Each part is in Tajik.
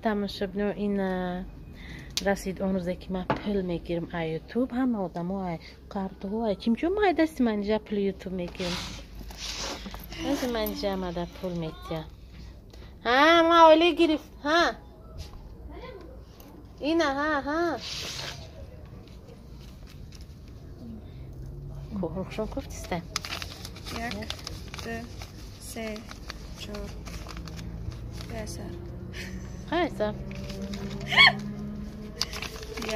Тамошобино, ин расид он рӯзе, ки ман пул мегирам а Ютуб. Ҳама одамо ай картҳо, ай чимчо, ма ай дасти манижа пули Ютуб мегирам. Дасти манижа амада пул метия. Ҳа, ма оила гирифт. Ҳа, ина, ҳа, ҳа, рухшон кофтиста. Як, ду, се, чор, бесар. Қайса?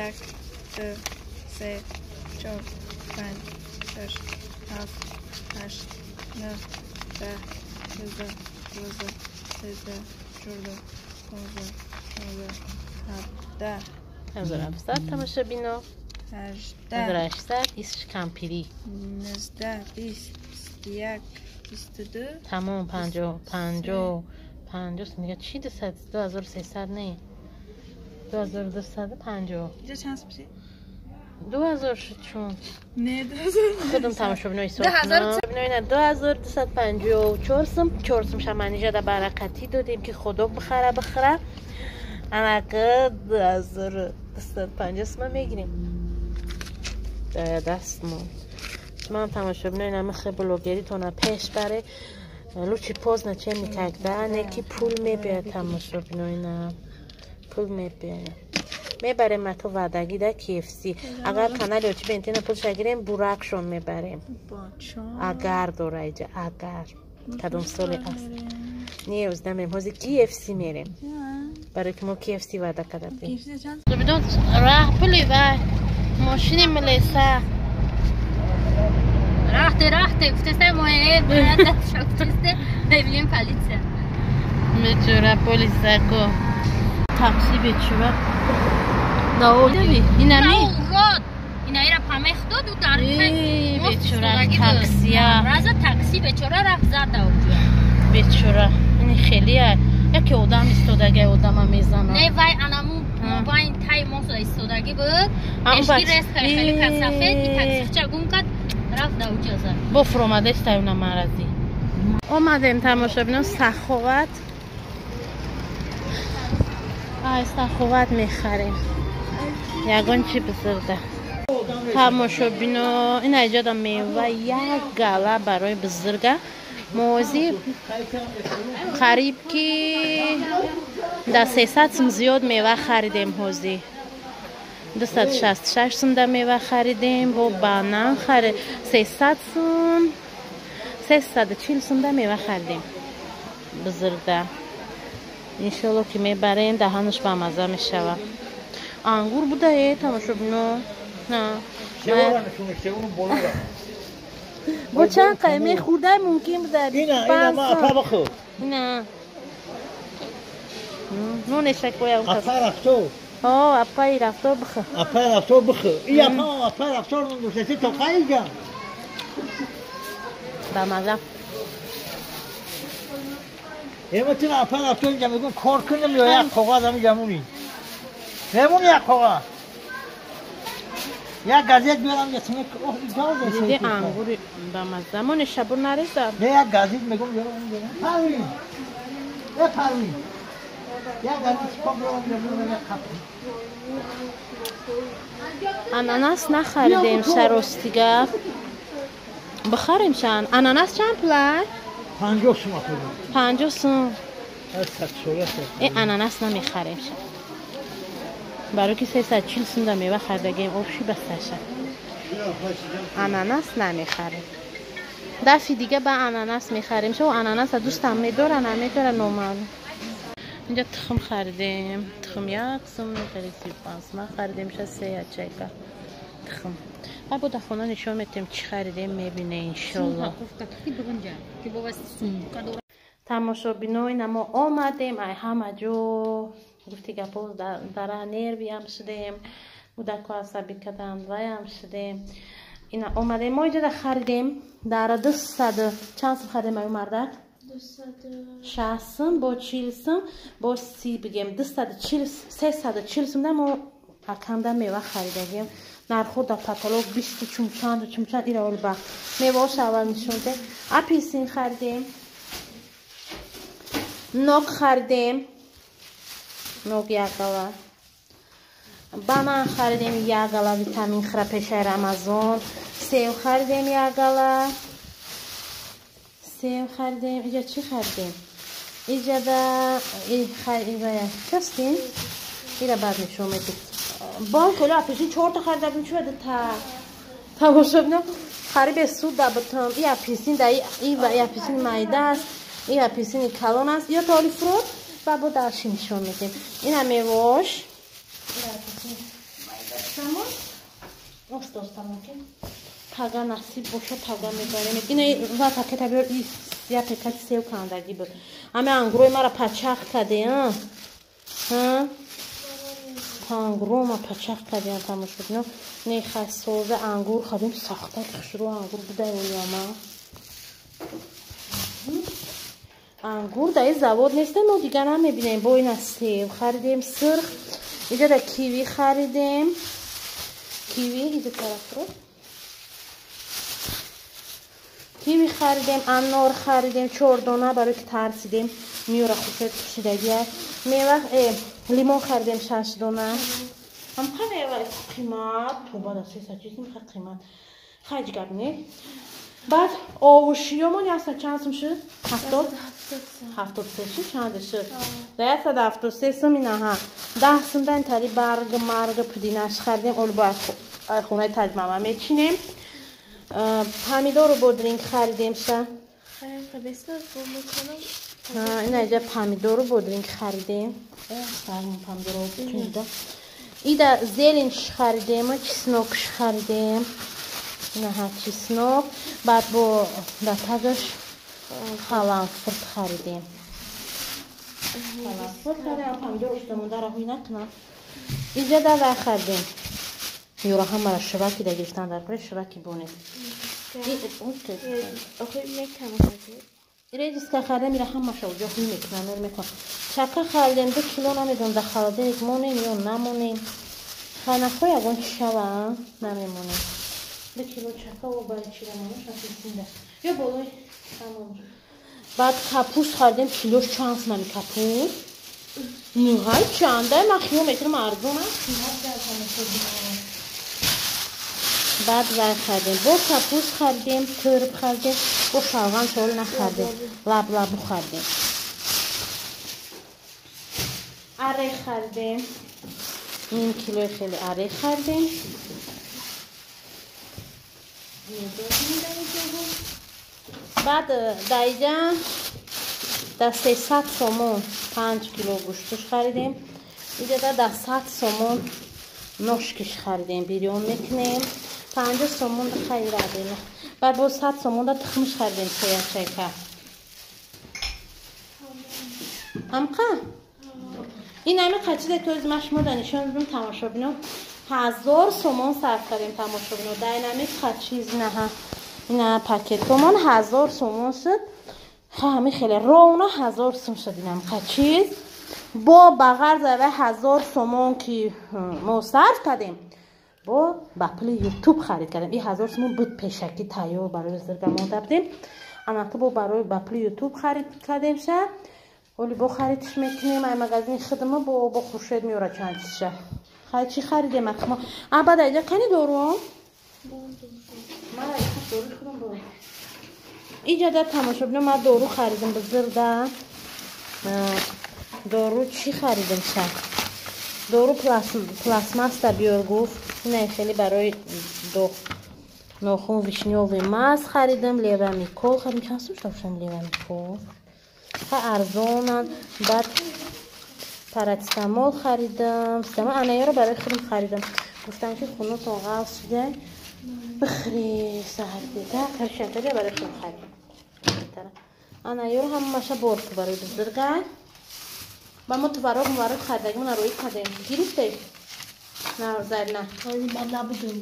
Як, ду, се, чор, панҷ, шаш, ҳафт, ҳашт, нӯҳ, 10, 11, 12, 13, 14, 15, 16, 17. 1700, тамошобино. 18. 1800 исш кампирӣ. 19, 20, 21, 22. Тамом, панҷоҳ, панҷоҳ, панҷоҳ. Дига чӣ? 200, 2300, не, 2250. Инҷа чанд сум? 2000 шуд, чун Не, 2000. Худум тамошобино ҳисоб. 2000. 2254 сум, чор сум шаманижада баракатӣ додем, ки худо бихара, бихара. Анака 2250 сума мегирем дастмон. Шумоам, тамошобино, инами блогеритона пеш баре. Лучше поздно, чем никогда. Не ки пул мебиёяд, тамошобино, ина пул мебиёяд. Мебарем ака ваъдагӣ да KFC. Агар канали очи бентина пулша гирем, буракшон мебарем. Агар дора иҷа, агар кадом соле аст. Не, оз намерем, ҳозир KFC мерем, барои ки мо KFC ваъда карда будем. Раҳ пули вай мошини милеса. Рахте, рахте, гуфтесте, моe гуфтесте, мебинем полиция. Бечора полисако. Такси, бечора. Инами? Урод! Инаира памех доду дар. Бечора таксия. Раза такси, бечора, рафт зада уҷо. Бечора. Ини хеле яке одам истодагай, одама мезана. Не, вай анаму мобайн тай мосо истодагӣ буд. Эшки резка хеле кад сафед, и таксича гум кард, рафт да уҷо зад. Бо фуромадаст на марази. Омадем, тамошобинон, Саховат. Ай Саховат мехарем. Ягон чи бузурга. Тамошобино, ин айҷода мева як гала барои бузурга. Мози қариб ки да 300 сум зиёд мева харидем ҳозир. 266 сум да мева харидем, бо банан харид 300 сум, 340 сум да мева харидем. Бузурга. Иншолло ки мебарем, даҳанаш бамаза мешавад. Ангур буда, э, тамошобино. Бо чанд қайме хӯрда мумкин буда? Ина, ина, ма апа бихӯр. Ина. Нонешак бояд. Апа рафто. О, апаи рафто бихӯр. Апа рафто бихӯр. И апа, апа рафто нушасти то қайҷа. Бамаза. Эма тин апа рафто инҷа мегӯм кор кунем ё як коғаз ҳаминҷа мунӣ. Мемон як коғаз. Як газет биёрам, ясме ох иҷоза. Диди, ангури бамаза. Монеша бур нареза. Не, як газет мегӯм биёрам инҷа. Парвин. Э, Парвин. Як газет чипа биёрам, биёрам як қап. Ананас нахаридем, шаростига. Бихарем чанд? Ананас чанд пулай? 50 сум апа. 50 сум. 100 сола. Э, ананас намехарем ша. Барои ки 340 сум да мева харидагем, обши басташа. Ананас намехарем. Дафи дига ба ананас мехарем. Шо ананаса дӯстам медора, намедора, номаълум. Инҷа тухм харидем. Тухм як сум 35 сума харидем, ша се ячейка тухм. Ай, бо дар хона нишон метем, чӣ харидем, мебине, иншолло. Тамошобино, ина мо омадем ай ҳама ҷо, гуфти гапо, дара нервиам шудем, кӯдако асабӣ карданд, ваям шудем. Ина омадем, мо иҷода харидем, дара 200 чанд сум харидем, аю мардак? 60 сум, бо 40 сум, бо 30 бигем, 240, 340 сум да мо акамда мева харидагем. Нархо да потолок, бисту чумчанду чумчанд. Ира олба меваоша аввал нишон де. Апельсин харидем, нок харидем. Нок як гала. Банан харидем як гала витамин хра пешаи Рамазон. Сев харидем як гала. Сев харидем. Иҷа чӣ харидем? Иҷада частин? Ира баъд нишон медиҳем. Бон хеле апельсин чорта харида будем, чӣ та тамошобино харибе суд да бутам. И апельсин да и ва и апельсини майда аст, и апельсини калон аст. Ё толи фрут ва бо дарши нишон медиҳем. Ина мевош. Ира апельсини майда тамом. Ост тамом ки. Тага насиб боша тага мебарем. Ина ва пакета биёр и я пакет сев кандагӣ буд. Ами ангурои мара пачах каде, а? Ҳа? Ангурома пачах кардем тамошобино. Не хасоза ангур хадим сахта хушрӯ ангур будай ояма. Ангур дар ин завод нест, мо дигар намебинем. Бо ина сев харидем сирх. Иҷа да киви харидем. Киви иҷа тарафро. Киви харидем, анор харидем, чордона барои ки тарсидем. Миёра хушед пӯшидагия. Мева лимон харидем 6 дона. Ҳамқа мева қимат, тоба да 300 чиз ҳамқа қимат. Хайҷ гап не. Баъд овушиёмон 100 чанд сум шуд? 70? 73 шуд, чанд шуд? Да 173 сум инаҳа. 10 сум дан тари барг, марг, пудинаш харидем, оли бо хонаи Таҷмама мечинем. Помидору бодринг харидем ша. Ина иҷа помидору бодринг харидем. Помидору чунда. Ида зеленш харидем, чеснокш харидем. Инаҳа чеснок. Баъд бо датагаш халамфурт харидем. Халамфурт харидем, помидор ушта монда раҳуй накунам. Иҷа да вай харидем. Юра ҳамара шиваки да гирифтан дар кори шиваки бонед. Редиска харидем, ира ҳамаша уҷо ҳуй мекунам, мер мекунам. Чака харидем, 2 кило намедонам, дар холодильник монем ё намонем. Хайнахо ягон чи шава, намемонем. 2 кило чака о бари чира монем, апельсинда. Ё болои тамом. Баъд капуст харидем, килош чанд сумами капуст? Нигай чанда, ман хиёл мекунам арзон аст. Баъд вай харидем, бо капуст харидем, тӯрб харидем, бо шалғам чол нахардем, лаблабу харидем. Орех харидем, ним килои хеле орех харидем. Баъд даиҷа да 300 сомон 5 кило гӯштуш харидем. Иҷа да 100 сомон ношкиш харидем, бирён мекунем. 50 сомон да хайрадем. Баъд боз 100 сомон да тухмиш харидем соячайка. Ҳамқа? Ин ҳами қачизе ки оз ман шумо да нишон додам тамошобино. 1000 сомон сарф кардем тамошобино. Да ин ҳами қачиз наҳа. Ина пакетомон 1000 сомон шуд. Ҳами хеле ровно 1000 сом шуд ин ҳами қачиз. Бо ба ғарз ава 1000 сомон ки мо сарф кардем, бо ба пули ютуб харид кардем. И 1000 сомон буд пешакӣ тайёр барои зирга монда будем. Анаку бо барои ба пули ютуб харид кардем ша. Оли бо харидш мекунем ай магазини хидма бо Хуршед меёра чанд чизша. Хай чӣ харидем акма? А баъд айҷа кани дорум? Ман дору худам бо. Иҷа да тамошобино ман дору харидам бизирда. Дору чӣ харидем ша? Дору пластмасста биёр гуфт. Ина хеле барои нохун вишнёвый маз харидам, левамикол харидам. Чанд сум шуд левамикол? Ха арзонанд. Баъд парацетамол харидам. Анаёро барои худам харидам. Гуфтам ки хунутон ғалз шуда бихӯри саҳар беда. Каршантария барои худам харидам. Анаёро ҳамаша борку барои бузурга. Ба мо творог муворог харидагимона рӯӣ кардем. Гирифтед? На, Зарина. Ман набудам.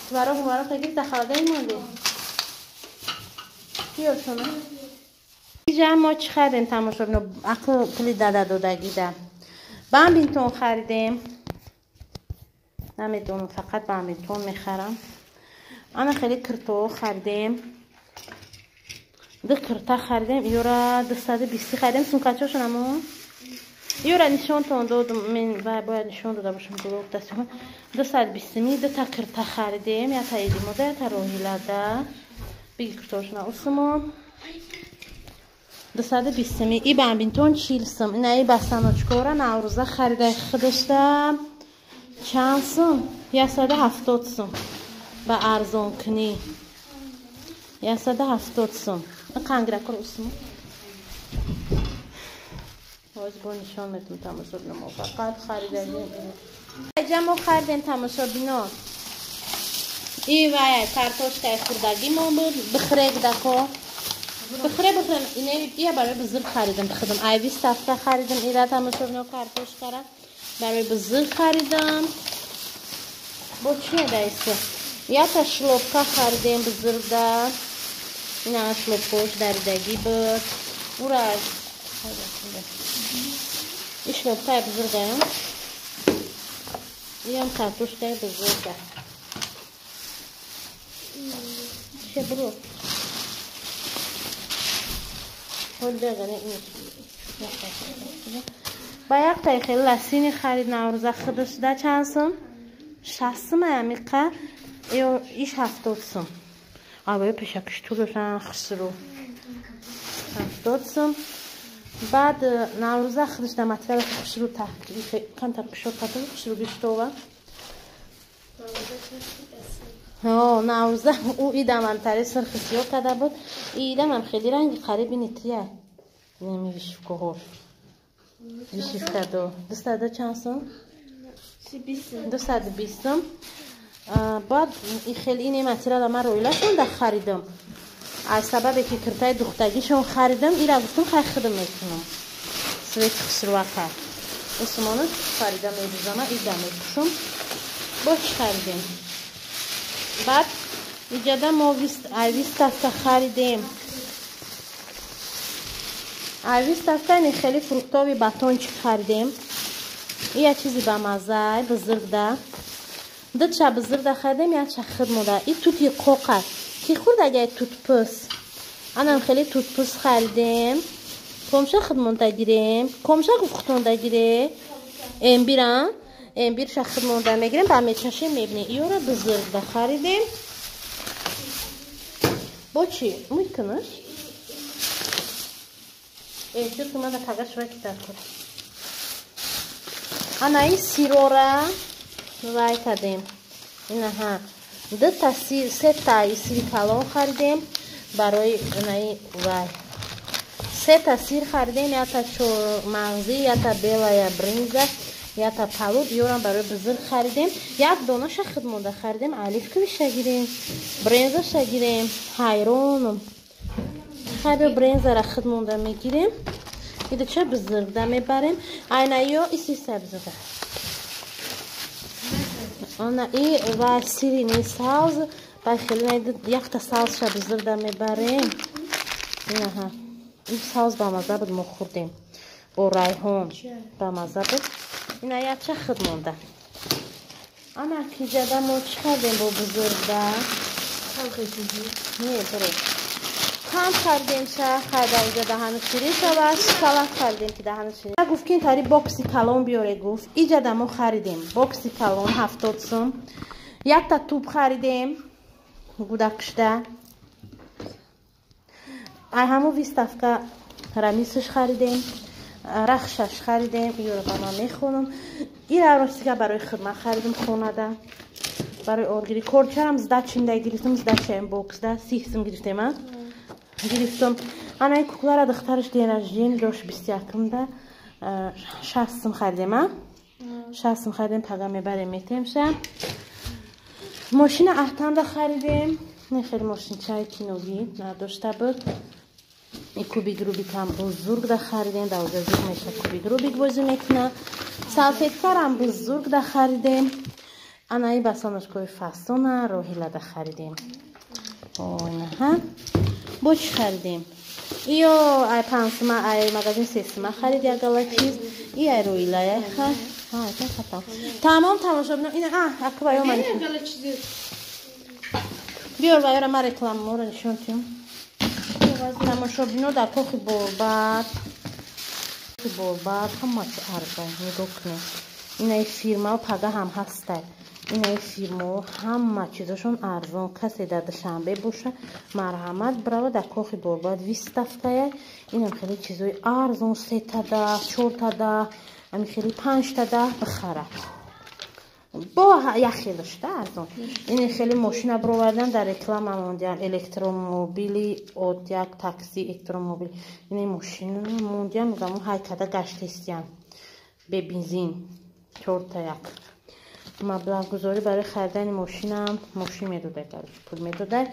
Творог муворог гирифт, дар холодильник монди? Биёр шуна. Иҷа мо чӣ харидем тамошобино? Ақл пули дада додагида. Бамбинтон харидем. Намедонам, фақат бамбинтон мехарам. Ана хеле кирто харидем. 2 кирта харидем, ёра 220 харидем. Сумкачошон амон? Ёра нишонтон додум, мен вай бояд нишон дода бошам блог дастихон. 220 ми дута кирта харидем, ята Эдимода, ята Роҳилада. Биги киртошна усумон. 220 ми и бамбинтон 40 сум. Ина и басаночкора Наврӯза харидаи худашда. Чанд сум? 170 сум. Ба арзонкунӣ. 170 сум. Қангиракор усумон. Боз бо нишон метум тамошобино мо фақат харидагим. Иҷа мо харидем тамошобино. И вай картошкаи хурдагимон буд, бихре дако. Бихре бихре ине ия барои бузург харидам худам. Ай 20 харидам ира тамошобино картошкара. Барои бузург харидам. Бо чи дайса? Ята шлопка харидем бузургда. Ина шлопкош даридагӣ буд. Ура и шлопкаи бузургаям. Иам картошкаи бузурга. Че буру? Ба яктаи хеле ласини харид Наврӯза худашда чанд сум? 60 сум амиқа, иш 70 сум. Авои пешакиш тудошан хушрӯ. 70 сум. Баъд Наврӯза худашда материали хушрӯ камтар кушод кардам, хушрӯ гиштова. Наврӯза ӯ идамам тари сирхи сиёҳ карда буд. Идамам хеле ранги қариби нития. Инами вишивкаҳо. Вишивка до. 200 чанд сум? 220 сум. Баъд хеле ин материала ман роилашон да харидам. Аз сабабе ки киртаи духтагишон харидам, ира гуфтам хай худам мекунам. Свети хушрӯака. Усумону харида медузама, ида мепӯшам. Бо чӣ харидем? Баъд иҷада мо 20 харидем. 20 ин хеле фруктови батончик харидем. Ия чизи бамаззай, бузургда. Дуча бузургда харидем, якча худ мода. И тути қоқа. Ки хурд агай тутпӯс. Анам хеле тутпӯс харидем. Комша худ монда гирем. Комша гуфт худ монда гире. Эмбира. Эмбирша худ монда мегирем, ба мечашем мебинем. Иёра бузургда харидем. Бо чӣ? Муй кунаш? Эҳтиёт кун, мана пага шува ки дар кор. Ана ин сирора вай кардем. Инаҳа. Дута сир, сета сири калон харидем барои инаи вай. Сета сир харидем, ята чормағзӣ, ята белая бринза, ята палуд, ёрам барои бузург харидем. Як донаша худ монда харидем, оливковиша гирем, бринзаша гирем, ҳайроном. Хайбе бринзара худ монда мегирем. Ида ча бузургда мебарем. Айна ё иси сабзда. Ана и ва сирини савз, ба хеле якта савзша бузургда мебарем. Инаҳа. Ин савз бамазза буд, мо хӯрдем. Бо райҳон бамазза буд. Ина якча худ монда. Ана киҷада мо чӣ кардем бо бузургда? Не, бро. Қанд харидем ша, хайда инҷа даҳану ширин шава, шоколад харидем ки даҳану ширин. Гуфт ки ин тари бокси калон биёре гуфт. Иҷада мо харидем. Бокси калон 70 сум. Якта туп харидем. Гудакшда. Ай ҳаму виставка рамисш харидем. Рахшаш харидем. Иёро ба ман мехонам. Ира ростига барои худман харидем хонада. Барои оргирӣ. Корчарам сдачинда гирифтам, сдачаем боксда. 30 сум гирифтем, а? Гирифтам. Ана ин куклара духтараш день рождения дошт 21-да. 60 сум харидем, а? 60 сум харидем, пага мебарем, метемша. Мошина аҳтанда харидем. Не хеле мошинчаи киногӣ надошта буд. И кубик Рубикам бузургда харидем, дар оҷа зуд меша кубик Рубик бозӣ мекуна. Салфеткарам бузургда харидем. Ана ин басоночкои фасона Роҳилада харидем. Онаҳа. Бо чӣ харидем? Иё ай пансума, ай магазин сесума харид як гала чиз. И ай Роҳила ай ха. Ха, тамом тамошобино. Ина ака ва ёмани. Биёр ва ёра ма рекламаро нишон тиём. Тамошобино дар кохи борбад. Борбад ҳама чи арзон, нигоҳ кунед. Инаи фирма пага ҳам ҳастай. Инаи фирмао ҳама чизошон арзон. Касе дар Душанбе боша, марҳамат, бирава дар Кохи Борбад, выставкая. Инам хеле чизои арзон, сетада, чортада, ами хеле панҷтада бихара. Бо як хелашда арзон. Ин хеле мошина бировардан, дар реклама мондиям, электромобили от як такси электромобил. Ин мошина мондиям, мегамо ҳайкада гаштестиям. Бе бензин чорта як. Маблағгузорӣ барои харидани мошинам, мошин медодай, короче, пул медодай.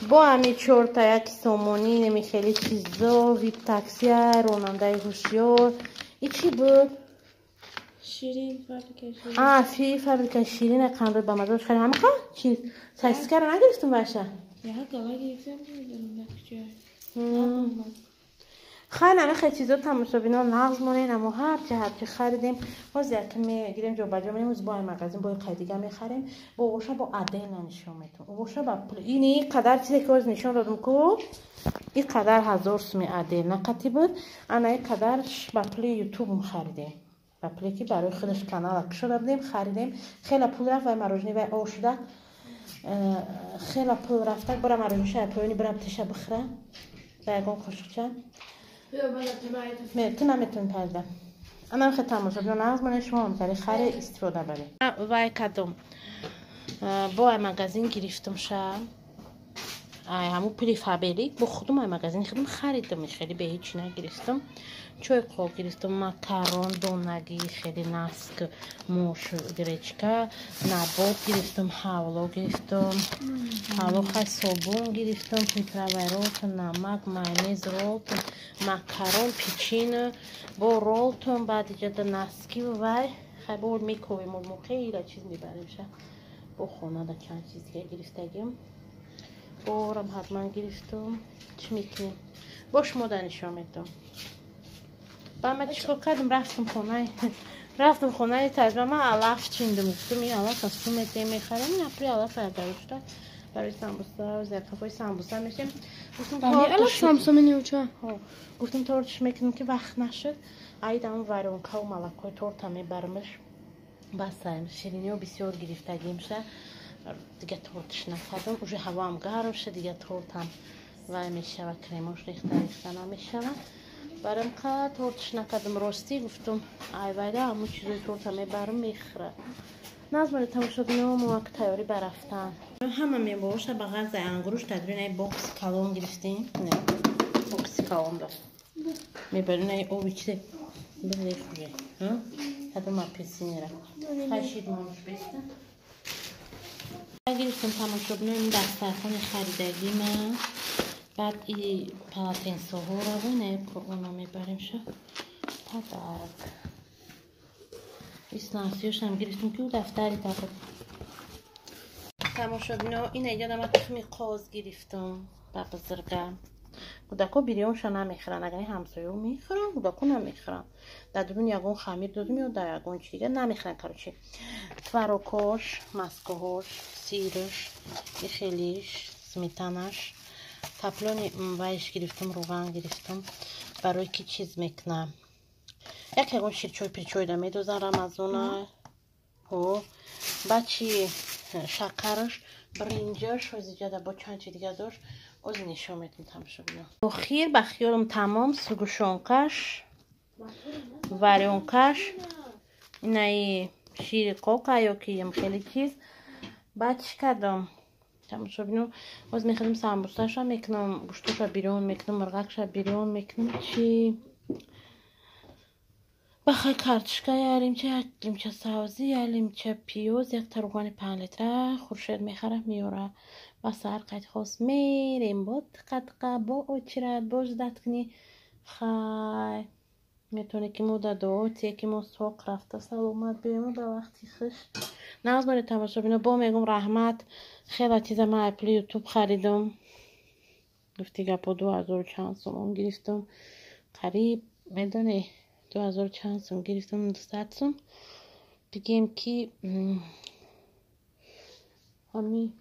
Бо ҳами чорта як сомонӣ неми хеле чизо, вип таксия, ронандаи ҳушёр. И чӣ буд? Ширин, фабрика ширин. А, фи фабрика ширин қандои ба мазза харидем. Ҳамақа чиз. Сосискаро нагирифтум баша? Я гала гирифтам, намедонам дар куҷо. Хайр, ҳами хеле чизо, тамошобино, нағз монем, амо ҳарчи харидем. Ҳозир як мегирем, ҷобаҷо менем, бо ай магазин, бо қайдига мехарем. Бо оша бо отдельно нишон метум. Оша ба пул. Ини қадар чизе ки ҳозир нишон додум ку, и қадар 1000 суми отдельно қатӣ буд. Ана и қадар ба пули ютубум харидем. Ба пуле ки барои худаш канала кушода будем, харидем. Хеле пул рафт, вай мороженое, вай об шуда. Хеле пул рафта, бора мороженое поёни бирам теша бихӯра. Ба ягон қошуқча. Ту наметавонӣ парда. Анам хе тамошобино, нағз монед, шумо ҳам харе истифода баред. Вай кадом. Бо ай магазин гирифтум ша. Ай ҳамун пули Фаберлик бо худум ай магазини худум харидам, хеле бе ҳеҷ нагирифтам. Чой қоқ гирифтам, макарон, донагӣ, хеле наск, мош, гречка, набот гирифтам, ҳавло гирифтам. Ҳавло хай, собун гирифтам, приправаи Ролтон, намак, майонез Ролтон, макарон, печенье, бо Ролтон, баъд иҷода носки вай. Хай бо мековем, мо хеле чиз мебарем ша. Бо хонада чанд чиз дига гирифтагим. Борам ҳатман гирифтам. Чӣ мекунем? Бо шумо да нишон медам. Ба ман чикор кардам? Рафтам хонаи таҷриба, ман алаф чиндам. Гуфтам, ин алаф аз ту метем, мехарем, ин апри алаф агарушта барои самбуса, зеркафои самбуса мешем. Гуфтам алаф самбуса менеуча. Гуфтам тортш мекунем, ки вақт нашуд. Айдам варёнкаву молокои торта мебарамаш. Басаем, шириниҳо бисёр гирифтагимша. Дига тортш накардам. Уже ҳавоам гарм шуд, дига тортам вай мешава, кремош рехта рехта намешава. Барам қа тортш накардам, ростӣ гуфтум, ай вайда ҳамун чизои торта мебарам, мехӯра. Назмари, тамошобино, мо як тайёрӣ ба рафтан. Ҳама меваоша ба ғарзи ангуруш тадбир бокси калон гирифтем. Не, бокси калон да. Мебарем най оби чизе. Бирехуже. Кадом апельсинера. Хай шид монуш беста. Гирифтем, тамошобино, ин дастархони харидагима. Баъд и полотенцоҳоро не қуръоно мебарем ша. Подарок. Иснафтиёшам гирифтем, ки ӯ дафтари дабуд. Тамошобино, ин иҷода ман тухми қоз гирифтам ба бузурга. Кӯдако бирёнша намехӯранд, агар ҳамсоё мехӯранд, кӯдако намехӯранд. Дар дурун ягон хамир додум ё дар ягон чи дига намехӯранд, короче. Творогош, маскоҳош, сирш, ихелиш, сметанаш, таплони вайш гирифтам, равған гирифтам, барои ки чиз мекунам. Як ягон ширчой пирчойда медозан рамазона. Ҳо, баъд чи, шакараш, бринҷаш, ҳозиҷада бо чанд чи дига дошт. Ози нишон медам, тамошобино. Охир ба хиёлам тамом, сгущёнкаш, варёнкаш, инаи шири кока ё ки хеле чиз. Баъд чӣ кардам? Тамошобино, боз мехӯрем, самбусаша мекунам, гӯштоша бирён мекунам, мурғакша бирён мекунам. Чи бахай, картошка ялимча, як лимча савзӣ, ялимча пиёз, як таруғани 5 литра Хуршед мехарам, меёра. Ба саҳар қайд хост мерем, бо тиқа тиқа, бо очират, бо ждать кунӣ. Хай, метавонӣ ки мо да дуо тие, ки мо соқ рафта, саломат биёем ба вақти хуш. Нағз монед, тамошобино, бо мегум раҳмат. Хеле чиза ман ай пули ютуб харидам. Гуфти гапо, 2000 чанд сомон гирифтам. Қариб, медонӣ, 2000 чанд сум гирифтам, 200 сум. Бигем ки ҳами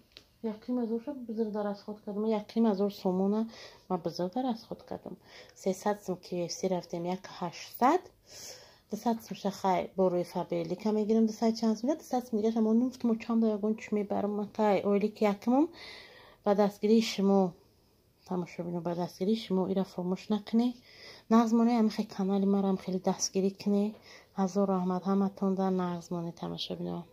1,5 ҳазор ша бузурда расход кардам, 1,5 ҳазор сомона ма бузурда расход кардам. 300 сум KFC рафтем, як 800, 200 сум шахай бо рӯи Фаберлика мегирам, 200 чанд сум, 200 сум дигаша мо нуфтмо, чанда ягон чӣ мебарам. Хай, ойлики якумам ба дастгирии шумо, тамошобино, ба дастгирии шумо. Ира фаромӯш накунед, нағз монед, ҳамихе канали марам хеле дастгирӣ кунед. Ҳазор раҳмат ҳаматонда, нағз монед, тамошобино.